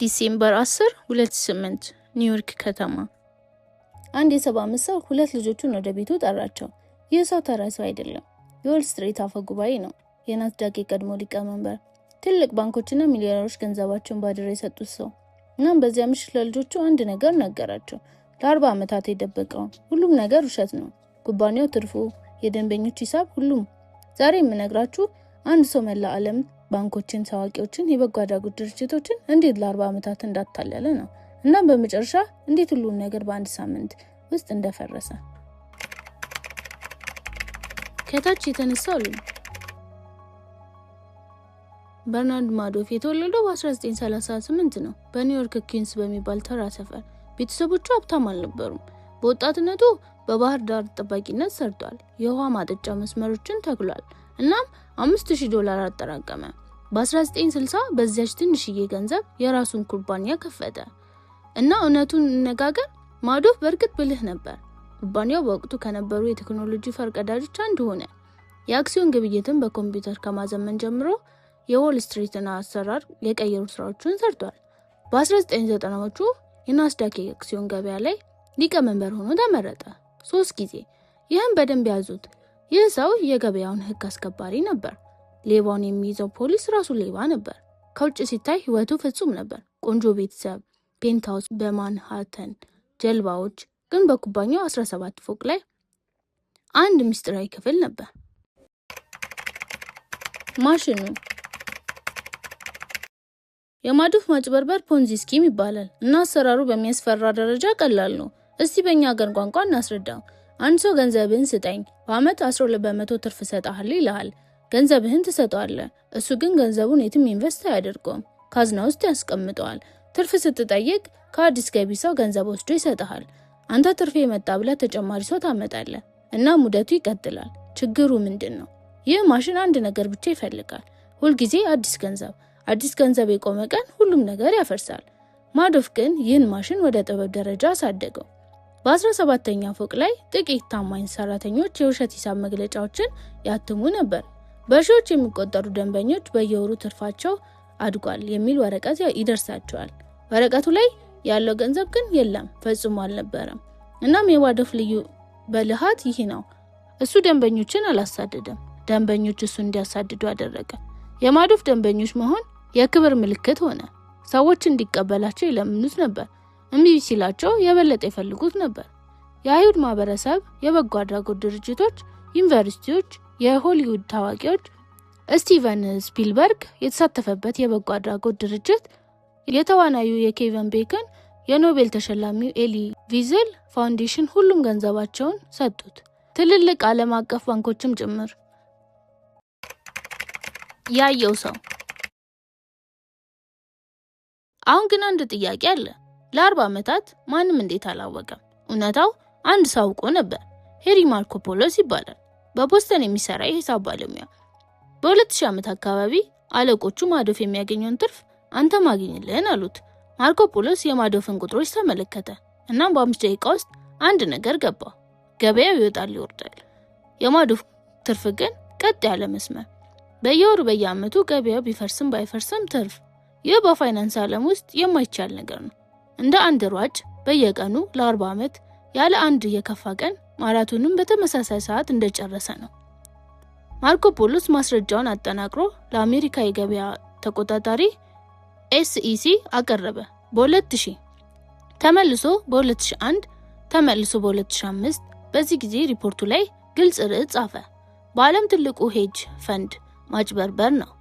December 10 2008፣ ኒውዮርክ ከተማ። አንድ የ75 ሰው ሁለት ልጆቹን ወደ ቤቱ ጠራቸው። ይህ ሰው ተራ ሰው አይደለም። የዎል ስትሪት አፈ ጉባኤ ነው። የናስዳክ የቀድሞ ሊቀመንበር፣ ትልቅ ባንኮችና ሚሊዮነሮች ገንዘባቸውን ባደራ የሰጡት ሰው። እናም በዚያ ምሽት ለልጆቹ አንድ ነገር ነገራቸው። ለ40 ዓመታት የደበቀውን። ሁሉም ነገር ውሸት ነው። ኩባንያው፣ ትርፉ፣ የደንበኞች ሂሳብ፣ ሁሉም። ዛሬ የምነግራችሁ አንድ ሰው መላ ዓለም ባንኮችን፣ ታዋቂዎችን፣ የበጎ አድራጎት ድርጅቶችን እንዴት ለ40 ዓመታት እንዳታለለ ነው። እናም በመጨረሻ እንዴት ሁሉም ነገር በአንድ ሳምንት ውስጥ እንደፈረሰ። ከታች የተነሳው ልጅ በርናርድ ማዶፍ የተወለደው በ1938 ነው፣ በኒውዮርክ ኩዊንስ በሚባል ተራ ሰፈር። ቤተሰቦቹ ሀብታም አልነበሩም። በወጣትነቱ በባህር ዳር ጠባቂነት ሰርቷል። የውሃ ማጠጫ መስመሮችን ተክሏል። እናም 5000 ዶላር አጠራቀመ። በ1960 በዚያች ትንሽዬ ገንዘብ የራሱን ኩባንያ ከፈተ። እና እውነቱን እንነጋገር፣ ማዶፍ በእርግጥ ብልህ ነበር። ኩባንያው በወቅቱ ከነበሩ የቴክኖሎጂ ፈርቀዳጆች አንዱ ሆነ። የአክሲዮን ግብይትን በኮምፒውተር ከማዘመን ጀምሮ የዎል ስትሪትን አሰራር የቀየሩ ስራዎችን ሰርቷል። በ1990ዎቹ የናስዳክ የአክሲዮን ገበያ ላይ ሊቀመንበር ሆኖ ተመረጠ፣ ሶስት ጊዜ። ይህም በደንብ ያዙት። ይህ ሰው የገበያውን ሕግ አስከባሪ ነበር። ሌባውን የሚይዘው ፖሊስ ራሱ ሌባ ነበር። ከውጭ ሲታይ ህይወቱ ፍጹም ነበር። ቆንጆ ቤተሰብ፣ penthouse በማንሃተን፣ ጀልባዎች። ግን በኩባንያው 17 ፎቅ ላይ አንድ ምስጢራዊ ክፍል ነበር። ማሽኑ። የማዶፍ ማጭበርበር Ponzi scheme ይባላል እና አሰራሩ በሚያስፈራ ደረጃ ቀላል ነው። እስቲ በእኛ ሀገር ቋንቋ እናስረዳው። አንድ ሰው ገንዘብህን ስጠኝ፣ በአመት 12% ትርፍ እሰጥሃለሁ ይልሃል። ገንዘብህን ትሰጠዋለህ። እሱ ግን ገንዘቡን የትም invest አያደርገውም። ካዝና ውስጥ ያስቀምጠዋል። ትርፍ ስትጠይቅ ከአዲስ ገቢ ሰው ገንዘብ ወስዶ ይሰጥሃል። አንተ ትርፌ መጣ ብለህ ተጨማሪ ሰው ታመጣለህ እና ዑደቱ ይቀጥላል። ችግሩ ምንድን ነው? ይህ ማሽን አንድ ነገር ብቻ ይፈልጋል። ሁልጊዜ አዲስ ገንዘብ። አዲስ ገንዘብ የቆመ ቀን ሁሉም ነገር ያፈርሳል። ማዶፍ ግን ይህን ማሽን ወደ ጥበብ ደረጃ አሳደገው። በ17ኛ ፎቅ ላይ ጥቂት ታማኝ ሰራተኞች የውሸት ሂሳብ መግለጫዎችን ያትሙ ነበር። በሺዎች የሚቆጠሩ ደንበኞች በየወሩ ትርፋቸው አድጓል የሚል ወረቀት ይደርሳቸዋል። ወረቀቱ ላይ ያለው ገንዘብ ግን የለም፣ ፈጽሞ አልነበረም። እናም የማዶፍ ልዩ ብልሃት ይህ ነው። እሱ ደንበኞችን አላሳደደም፣ ደንበኞች እሱን እንዲያሳድዱ አደረገ። የማዶፍ ደንበኞች መሆን የክብር ምልክት ሆነ። ሰዎች እንዲቀበላቸው ይለምኑት ነበር። እምቢ ሲላቸው የበለጠ ይፈልጉት ነበር። የአይሁድ ማህበረሰብ፣ የበጎ አድራጎት ድርጅቶች፣ ዩኒቨርሲቲዎች፣ የሆሊውድ ታዋቂዎች፣ ስቲቨን ስፒልበርግ የተሳተፈበት የበጎ አድራጎት ድርጅት፣ የተዋናዩ የኬቨን ቤከን፣ የኖቤል ተሸላሚው ኤሊ ቪዝል ፋውንዴሽን ሁሉም ገንዘባቸውን ሰጡት። ትልልቅ ዓለም አቀፍ ባንኮችም ጭምር። ያየው ሰው። አሁን ግን አንድ ጥያቄ አለ። ለ40 ዓመታት ማንም እንዴት አላወቀም? እውነታው አንድ ሰው አውቆ ነበር። ሄሪ ማርኮፖሎስ ይባላል። በቦስተን የሚሰራ የሂሳብ ባለሙያ። በ2000 ዓመት አካባቢ አለቆቹ ማዶፍ የሚያገኘውን ትርፍ አንተ ማግኝልን አሉት። ማርኮፖሎስ የማዶፍን ቁጥሮች ተመለከተ። እናም በ5 ደቂቃ ውስጥ አንድ ነገር ገባ። ገበያው ይወጣል ይወርዳል። የማዶፍ ትርፍ ግን ቀጥ ያለ መስመር። በየወሩ በየዓመቱ ገበያው ቢፈርስም ባይፈርስም ትርፍ። ይህ በፋይናንስ ዓለም ውስጥ የማይቻል ነገር ነው። እንደ አንድ ሯጭ በየቀኑ ለ40 ዓመት ያለ አንድ የከፋ ቀን ማራቶንን በተመሳሳይ ሰዓት እንደጨረሰ ነው። ማርኮፖሎስ ማስረጃውን አጠናቅሮ ለአሜሪካ የገበያ ተቆጣጣሪ SEC አቀረበ። በ2000 ተመልሶ፣ በ2001 ተመልሶ፣ በ2005። በዚህ ጊዜ ሪፖርቱ ላይ ግልጽ ርዕስ ጻፈ። በዓለም ትልቁ hedge fund ማጭበርበር ነው።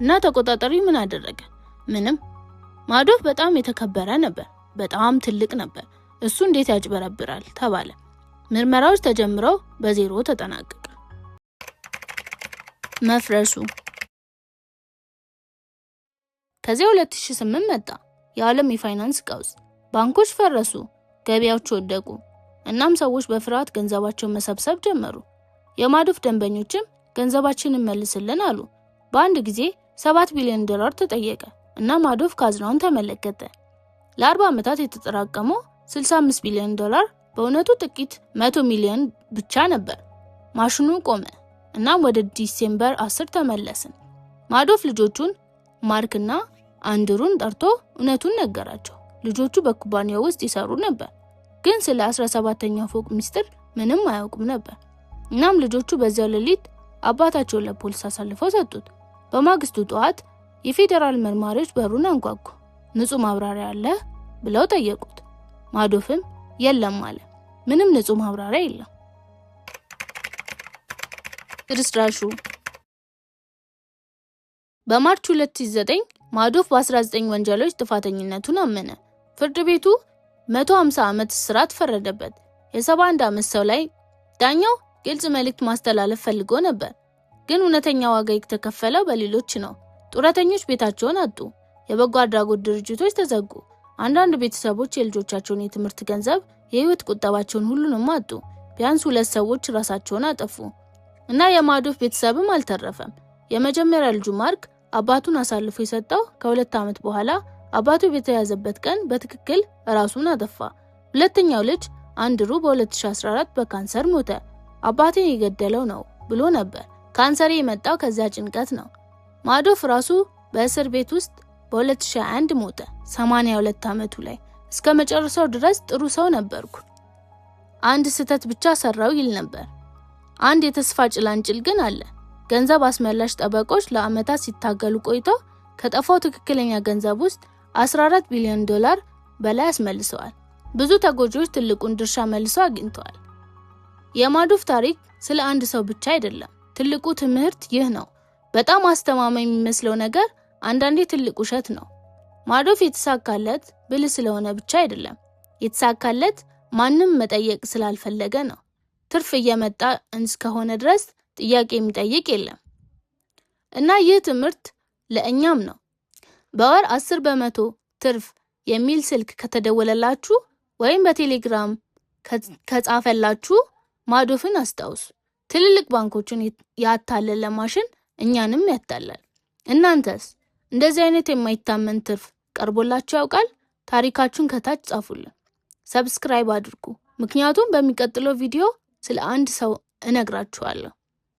እና ተቆጣጣሪው ምን አደረገ? ምንም። ማዶፍ በጣም የተከበረ ነበር። በጣም ትልቅ ነበር። እሱ እንዴት ያጭበረብራል ተባለ። ምርመራዎች ተጀምረው በዜሮ ተጠናቀቀ። መፍረሱ። ከዚያ 2008 መጣ። የዓለም የፋይናንስ ቀውስ። ባንኮች ፈረሱ፣ ገበያዎች ወደቁ። እናም ሰዎች በፍርሃት ገንዘባቸውን መሰብሰብ ጀመሩ። የማዶፍ ደንበኞችም ገንዘባችንን መልስልን አሉ። በአንድ ጊዜ 7 ቢሊዮን ዶላር ተጠየቀ እና ማዶፍ ካዝናውን ተመለከተ። ለ40 ዓመታት የተጠራቀመው 65 ቢሊዮን ዶላር በእውነቱ ጥቂት 100 ሚሊዮን ብቻ ነበር። ማሽኑ ቆመ። እናም ወደ December 10 ተመለስን። ማዶፍ ልጆቹን ማርክና አንድሩን ጠርቶ እውነቱን ነገራቸው። ልጆቹ በኩባንያው ውስጥ ይሰሩ ነበር፣ ግን ስለ 17ኛው ፎቅ ሚስጥር ምንም አያውቁም ነበር። እናም ልጆቹ በዚያው ሌሊት አባታቸውን ለፖሊስ አሳልፈው ሰጡት። በማግስቱ ጠዋት የፌዴራል መርማሪዎች በሩን አንኳኩ። "ንጹህ ማብራሪያ አለ?" ብለው ጠየቁት። ማዶፍም የለም አለ። ምንም ንጹህ ማብራሪያ የለም። ፍርስራሹ። በ March 2009 ማዶፍ በ19 ወንጀሎች ጥፋተኝነቱን አመነ። ፍርድ ቤቱ 150 ዓመት እስራት ፈረደበት። የ71 ዓመት ሰው ላይ ዳኛው ግልጽ መልእክት ማስተላለፍ ፈልጎ ነበር፣ ግን እውነተኛ ዋጋ የተከፈለው በሌሎች ነው። ጡረተኞች ቤታቸውን አጡ። የበጎ አድራጎት ድርጅቶች ተዘጉ። አንዳንድ ቤተሰቦች የልጆቻቸውን የትምህርት ገንዘብ፣ የህይወት ቁጠባቸውን፣ ሁሉንም አጡ። ቢያንስ ሁለት ሰዎች ራሳቸውን አጠፉ። እና የማዶፍ ቤተሰብም አልተረፈም። የመጀመሪያ ልጁ ማርክ አባቱን አሳልፎ የሰጠው ከ2 ዓመት በኋላ፣ አባቱ በተያዘበት ቀን በትክክል ራሱን አጠፋ። ሁለተኛው ልጅ አንድሩ በ2014 በካንሰር ሞተ። "አባቴን የገደለው ነው" ብሎ ነበር። "ካንሰሬ የመጣው ከዚያ ጭንቀት ነው።" ማዶፍ ራሱ በእስር ቤት ውስጥ በ2021 ሞተ፣ 82 ዓመቱ ላይ። "እስከ መጨረሻው ድረስ ጥሩ ሰው ነበርኩ። አንድ ስህተት ብቻ ሰራሁ" ይል ነበር። አንድ የተስፋ ጭላንጭል ግን አለ። ገንዘብ አስመላሽ ጠበቆች ለዓመታት ሲታገሉ ቆይተው ከጠፋው ትክክለኛ ገንዘብ ውስጥ 14 ቢሊዮን ዶላር በላይ አስመልሰዋል። ብዙ ተጎጂዎች ትልቁን ድርሻ መልሰው አግኝተዋል። የማዶፍ ታሪክ ስለ አንድ ሰው ብቻ አይደለም። ትልቁ ትምህርት ይህ ነው። በጣም አስተማማኝ የሚመስለው ነገር አንዳንዴ ትልቅ ውሸት ነው። ማዶፍ የተሳካለት ብልህ ስለሆነ ብቻ አይደለም። የተሳካለት ማንም መጠየቅ ስላልፈለገ ነው። ትርፍ እየመጣ እስከሆነ ድረስ ጥያቄ የሚጠይቅ የለም። እና ይህ ትምህርት ለእኛም ነው። በወር 10% ትርፍ የሚል ስልክ ከተደወለላችሁ ወይም በቴሌግራም ከጻፈላችሁ ማዶፍን አስታውሱ። ትልልቅ ባንኮችን ያታለለ ማሽን እኛንም ያታላል። እናንተስ እንደዚህ አይነት የማይታመን ትርፍ ቀርቦላችሁ ያውቃል? ታሪካችሁን ከታች ጻፉልን። Subscribe አድርጉ፣ ምክንያቱም በሚቀጥለው ቪዲዮ ስለ አንድ ሰው እነግራችኋለሁ።